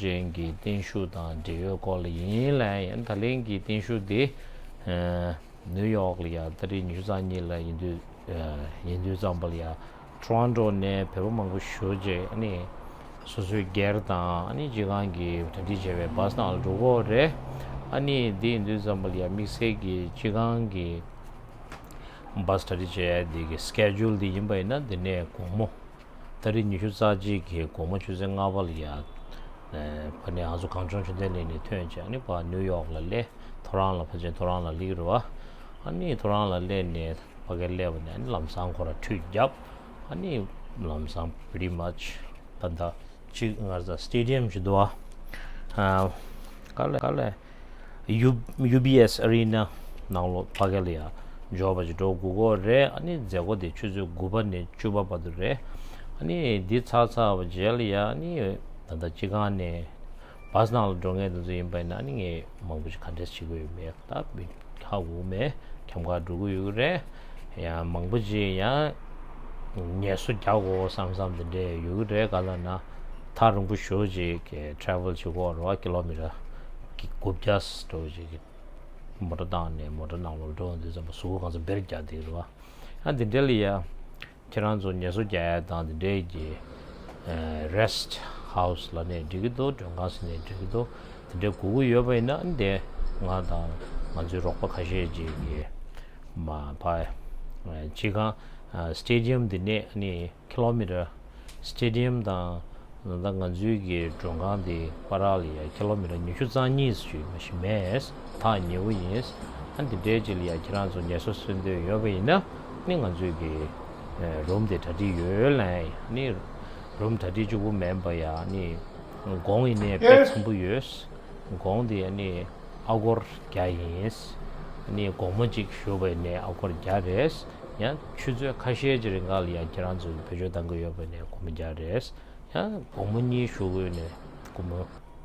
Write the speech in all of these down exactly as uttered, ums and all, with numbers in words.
ཅན་གྱི་བརྟན་བཞུགས་དང་འབྲེལ་ཡོད་སྐོར་ལ་ཡིན་ལ་ཡང་ད་ལན་གྱི་བརྟན་བཞུགས་དེ་ནིའུ་ཡོག་ལ་ཡ་ཏ་རིག་ཉི་ཤུ་རྩ་གཉིས་ལ་ཡིན་དུས་ཡིན་དུས་ཙམ་པ་ལ་ཡ་ཊོ་རོན་ཊོ་ནས་བོད་པ་མང་པོ་ཞེ་པོ་ཅིག་ཨ་ནི་སོ་སོའི་སྒེར་དང་ཨ་ནི་སྤྱི་ཁང་གི་གྲ་སྒྲིག་བྱས་པའི་བཱས་ནང་ལ་འགྲོ་གི་ཡོད་རེད། ཨ་ནི་འདི་ཡིན་དུས་ཙམ་པ་ལ་ཡ་དམིགས་བསལ་གྱི་སྤྱི་ཁང་གི་བཱས་གྲ་སྒྲིག་བྱས་ཡ་འདི་གི་སི་ཀེ་ཇུལ་འདི་ཡིན་པ་ཡིན་ན་འདི་ནས་དགོང་མོ་ཏ་རིག་ཉི་ཤུ་རྩ་གཅིག་གི་དགོང་མོ་ཆུ་ཚོད་ལྔ་པ་ལ་ཡ། ཕ་ནས་ང་ཚོ་གངས་ལྗོངས་ཆོས་ལྡན་གླིང་ནས་ཐོན་བྱས་ཨ་ནི་ཕར་ནིའུ་ཡོག་ལ་སླེབས། ཐོ་རངས་ལ་ཕལ་ཆེར་ཐོ་རངས་ལ་སླེབས་རེད་བ། ཨ་ནི་ཐོ་རངས་ལ་སླེབས་ནས་ཕ་གིར་སླེབས་པ་ནས་ཨ་ནི་ལམ་སང་ཁོ་ར་ཁྲུས་བརྒྱབ། ཨ་ནི་ལམ་སང་pretty much ད་ལྟ་གཅིག་ང་ཚོ་སི་ཊེ་ཌི་ཡམ་ཞིག་འདུག་བ། ག་ལ་ག་ལ། ཡུ་ཡུ་བི་ཨེས་ཨ་རི་ན་ནང་ལོགས་ཕ་གི་ལ་ཡ་འབྱོར་བ་ཅིག་འགྲོ་དགོས་ཀྱི་རེད། ཨ་ནི་མཛད་སྒོ་དེ་ཆུ་ཚོད་དགུ་པ་ནས་བཅུ་པ་བར་དུ་རེད། ཨ་ནི་འདི་ཚར་ཚར་བ་རྗེས་ལ་ཡ་ཨ་ནི་ད་ལྟ་སྤྱི་ཁང་ནས་བཱས་ནང་ལ་འགྲོ་མཁན་དེ་ཚོ་ཡིན་པ་ཡིན་ན་ཨ་ནི་ངས་མང་པོ་ཞིག་ག་འདྲས་བྱེད་དགོས་ཡོད་མེད་ད་མི་ཧ་གོ་མེད། འཁྱམ་ག་འགྲོ་གི་ཡོད་ཀྱི་རེད། ཡང་མང་པོ་ཅིག་ཡང་ངལ་གསོ་རྒྱག་དགོས་བསམ་བསམ་དེ་འདྲས་ཡོད་ཀྱི་རེད། ག་ལ་ན་ཐག་རིང་པོ་ཞེ་པོ་ཅིག་གི་ཊེ་རེ་ཝལ་བྱེད་དགོས་རེད་བ། ཀི་ལོ་མི་ཊར་དགུ་བརྒྱ་འགྲོ་ཅིག་གི་མོ་ཊ་བཏང་ནས་མོ་ཊ་ནང་ལོགས་འགྲོ་འདི་ཙམ་པ་གཟུགས་པོ་གང་ཚ་འབེར་རྒྱག་བསྡད་ཀྱི་རེད་བ། ཡང་དེ་འདྲས་ལ་ཡ་ཁྱེད་རང་ཚོ་ངལ་གསོ་རྒྱག་ཡ་དང་དེ་འདྲས་ཀྱི་རེ་སི་ཊི་ཧའུ་སི་ལབ་ནས་འགྲིག་གི་འདུག་མགྲོན་ཁང་ཟེར་ནས་འགྲིག་གི་འདུག་དེ་འདྲས་དགོས་ཀྱི་ཡོད་པ་ཡིན་ན་འདི་ང་དང་ང་ཚོའི་རོགས་པ་ཁ་ཤས་ཅིག་གིས་མ་ཕ་སྤྱི་ཁང་སི་ཊེ་ཌི་ཡམ་འདི་ནས་ནི་ཀི་ལོ་མི་ཊར་སི་ཊེ་ཌི་ཡམ་དང་ད་ང་ཚོའི་གི་མགྲོན་ཁང་འདི་བར་ལ་ཡ་ཀི་ལོ་མི་ཊར་ཉི་ཤུ་རྩ་གཉིས་ཞིག་མ་ཞིག་མེད། ཐག་ཉེ་བོ་ཡིན། ཨ་འདི་འདྲའི་ཅིག་ལ་ཡ་ཁྱེད་རང་ཚོ་ངལ་གསོ་གསོ་འདོད་ཡོད་པ་ཡིན་ན་ནི་ང་ཚོའི་གི་རུམ་དེ་གྲ་སྒྲིག་ཡོད་ལ་ནི་རུམ་གྲ་སྒྲིག་གཅིག་པུ་མིན་པ་ཡ་ནི་གོང་ཡིན་ནའི་དཔེ་འཚམ་པོ་ཡོད། གོང་དེ་ནི་ཨ་སྒོར་བརྒྱ་ཡིན། ནི་དགོང་མོ་གཅིག་བཞུགས་པ་ཡིན་ནའི་ཨ་སྒོར་བརྒྱ་རེད། ཡང་ཆུ་ཚོད་ཁ་ཤས་ཀྱི་རིང་ག་ལ་ཡང་ཁྱེད་རང་ཚོ་གི་བེད་སྤྱོད་གཏང་གི་ཡོད་པ་ཡིན་ནའི་སྒོར་མོ་བརྒྱ་རེད། ཡང་དགོང་མོ་གཉིས་བཞུགས་དགོས་ནས་སྒོར་མོ་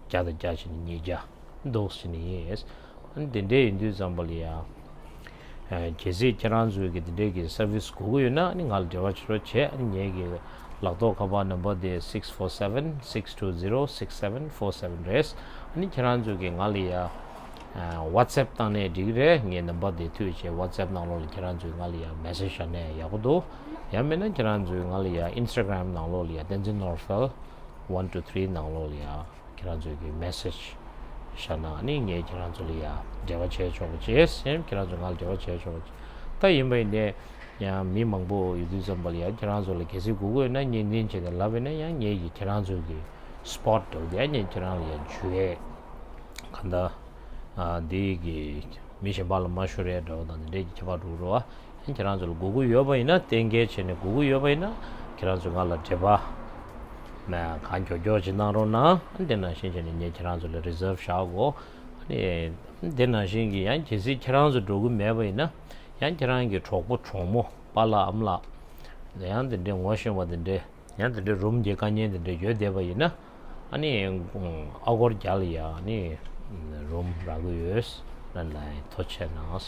བརྒྱ་དང་བརྒྱ་བྱས་ནས་ཉིས་བརྒྱ་འདུག་ཟེར་ནས་ཡིན། ཨ་ནི་དེ་འདྲས་ཡིན་དུས་ཙམ་པ་ལ་ཡ། གལ་སྲིད་ཁྱེད་རང་ཚོས་ཀྱི་དེ་འདྲས་ཀྱི་སར་བི་སི་དགོས་ཀྱི་ཡོད་ན་ཨ་ནི་ང་ལ་འབྲེལ་བ་བྱེད་རོགས་བྱེད། ཨ་ནི་ངའི་གི་ལག་ཐོགས་ཁ་པར་ནམ་བར་དེ་six four seven six two zero six seven four seven རེད། ཨ་ནི་ཁྱེད་རང་ཚོས་ཀྱི་ང་ལ་ཡ། ཝ་ཊི་སེབ་བཏང་ནས་འགྲིག་རེད། ངའི་ནམ་བར་དེ་མཐུད་བྱས་ཝ་ཊི་སེབ་ནང་ལོགས་ལ་ཁྱེད་རང་ཚོས་ང་ལ་ཡ་མེ་སེཇ་བཞག་ནས་ཡག་པོ་འདུག་ཡང་མིན་ན་ཁྱེད་རང་ཚོས་ང་ལ་ཡ་ཨིན་སི་ཊ་གྷ་རམ་ནང་ལོགས་ལ་ཡ་བསྟན་འཛིན་ནོར་འཕེལ་one two three ནང་ལོགས་ལ་ཡ་ཁྱེད་རང་ཚོས་ཀྱི་མེ་སེཇ་བཞག་ན་ཨ་ནི་ངས་ཁྱེད་རང་ཚོ་ལ་ཡ་འབྲེལ་བ་བྱས་ཆོག་པ་བྱས་སེམས་ཁྱེད་རང་ཚོས་ང་ལ་འབྲེལ་བ་བྱས་ཆོག་པ་བྱས། ད་ཡིན་པ་ཡིན་ནས་ཡང་མི་མང་པོ་ཡོད་དུས་ཙམ་པ་ལ་ཡ་ཁྱེད་རང་ཚོ་ལ་གལ་སྲིད་དགོས་དགོས་ཡོད་ན་བརྙན་འཕྲིན་བྱས་ནས་ལབ་ཡོད་ན་ཡང་ངས་ཀྱི་ཁྱེད་རང་ཚོ་གི་སི་པོཊ་འདྲ་བོ་དེ་ཡང་ངས་ཁྱེད་རང་ལ་ཡ་འཇུ་ཡས། གང་ལྟར། ཨ་འདི་གི་མི་གཞན་པ་ལ་མ་ཤོར་ཡས་འདྲ་བོ་དང་འདི་འདྲས་ཀྱི་ཁྱད་པར་འགྲོ་གི་རེད་བ། ཁྱེད་རང་ཚོ་ལ་དགོས་མཁོ་ཡོད་པ་ཡིན་ན་གཏན་འཁེལ་བྱས་ནས་དགོས་མཁོ་ཡོད་པ་ཡིན་ན་ཁྱེད་རང་ཚོ་ང་ལ་འབྲེལ་བ་ན་གང་མགྱོགས་མགྱོགས་ཅིག་གནང་རོགས་གནང་། དེ་ནང་བཞིན་བྱས་ནས་ངས་ཁྱེད་རང་ཚོ་ལ་རི་ཛརབ་བཞག་གོ། ཨ་ནི་དེ་ནང་བཞིན་གྱི་ཡང་གལ་སྲིད་ཁྱེད་རང་ཚོ་འགྲོ་གི་མེད་པ་ཡིན་ན་ཡང་ཁྱེད་རང་གི་གྲོགས་པོ་གྲོགས་མོ་པཱ་ལགས་ཨ་མ་ལགས་ཡང་དེ་འདྲས་ངོ་ཤེས་པ་དེ་འདྲས། ཡང་དེ་འདྲའི་རུམ་གྱི་དཀའ་ངལ་དེ་འདྲ་ཡོད་བསྡད་པ་ཡིན་ན། ཨ་ནི་ཨ་སྒོར་བརྒྱ་ལ་ཡ་ཨ་ནི་རུམ་རག་གི་ཡོད། ལན་ལ་ཐུགས་རྗེ་གནང་།